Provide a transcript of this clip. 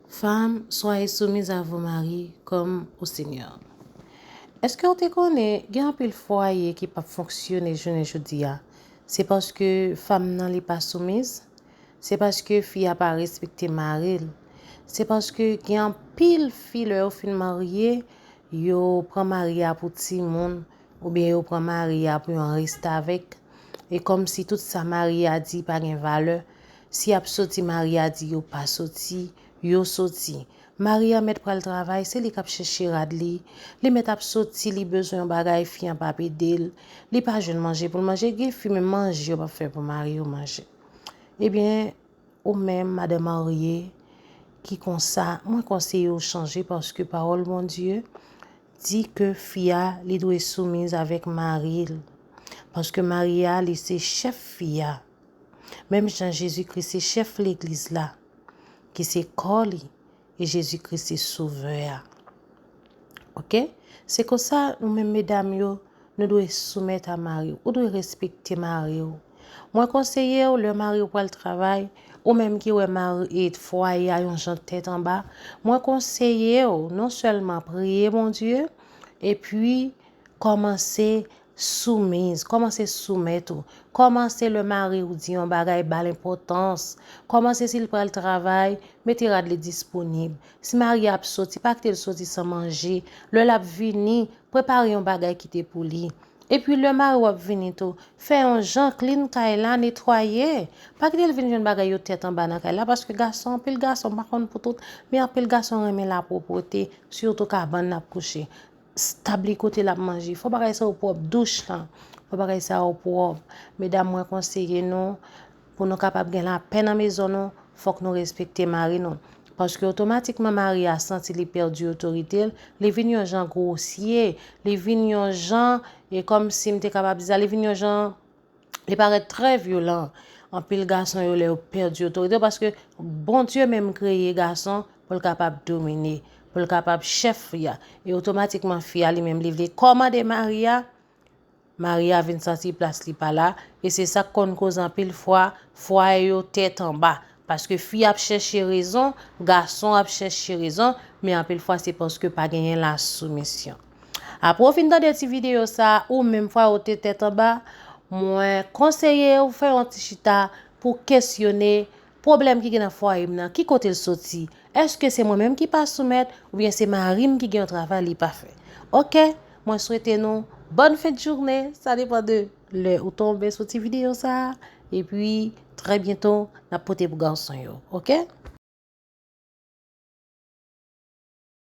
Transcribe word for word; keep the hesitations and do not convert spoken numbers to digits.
Femmes, soyez soumises à vos maris comme au Seigneur. Èske w te konnen gen anpil fwaye ki p ap fonksyone jounen jodi a? Se paske fanm nan li pa soumiz? Se paske fi a pa respekte mari l? Se paske gen anpil fi lè yo fin marye, yo pran mari a pou timoun, oubyen yo pran mari a pou yon restavèk. E kòmsi tout sa mari a di pa gen valè. Si y ap soti, mari a di yo pa soti, yo soti. Mari a mèt pral travay, se li k ap chèche rad li. Li mèt ap soti, li bezwen yon bagay, fi an p ap ede l. Li pa jwenn manje pou l manje, gen fi menm manje yo p ap fè pou mari yo manje. Ebyen, ou menm, madan marye, ki konsa, mwen konseye w chanje paske pawòl Bondye di ke fi a, li dwe soumiz avèk mari l. Paske mari a, li se chèf fi a. Menm jan Jezikri se chèf legliz la, ki se kò li, e Jezikri se sovè a. Oke? Se konsa, nou menm medam yo, nou dwe soumèt a mari w. Ou dwe respekte mari w. Mwen konseye w, lè mari w pral travay, ou menm ki wè mari e fwaye a yon jan tèt anba, mwen konseye w non sèlman priye Bondye, epi kòmanse soumiz, kòmanse soumèt ou. Kòmanse lè mari w di yon bagay, ba l enpòtans. Kòmanse si l pral travay, mete rad li disponib. Si mari a ap soti, pa kite l soti san manje. Lè l ap vini, prepare yon bagay kite pou li. Epi lè mari w ap vini tou, fè yon jan clean kay la, netwaye. Pa kite l vin jwenn bagay yo tèt anba nan kay la, paske gason, anpil gason, m pa konn pou tout, men anpil gason renmen lapwòpte, sitou kabann n ap kouche. Tab li kote l ap manje. Fò bagay sa yo pwòp, douch lan. Fò bagay sa yo pwòp. Medam, mwen konseye nou, pou nou kapab gen lapè nan mezon nou, fòk nou respekte mari nou. Paske otomatikman mari a santi li pèdi otorite l, li vin yon jan gwosye, li vin yon jan, e kòmsi m te kapab di sa, li vin yon jan, li parèt trè vyolan. Anpil gason yo lè yo pèdi otorite yo, paske Bondye menm kreye gason pou l kapab domine, pou l kapab chèf fi a. E otomatikman fi a li menm li vle kòmande mari a, mari a vin santi plas li pa la, e se sa k konn koz anpil fwa fwaye yo tèt anba. Paske fi ap chèche rezon, gason ap chèche rezon, men anpil fwa se paske pa genyen la soumisyon. Apre w fin tande ti videyo sa a, ou menm fwaye w te tèt anba, mwen konseye w fè yon ti chita pou kesyone pwoblèm ki gen nan fwaye m nan, ki kote l soti? Èske se mwen menm ki pa soumèt, oubyen se mari m ki gen yon travay li pa fè? Oke, mwen swete nou bòn fen de jounen, sa depann de lè ou tonbe sou ti videyo sa a, epi trè byento n ap pote pou gason yo, oke?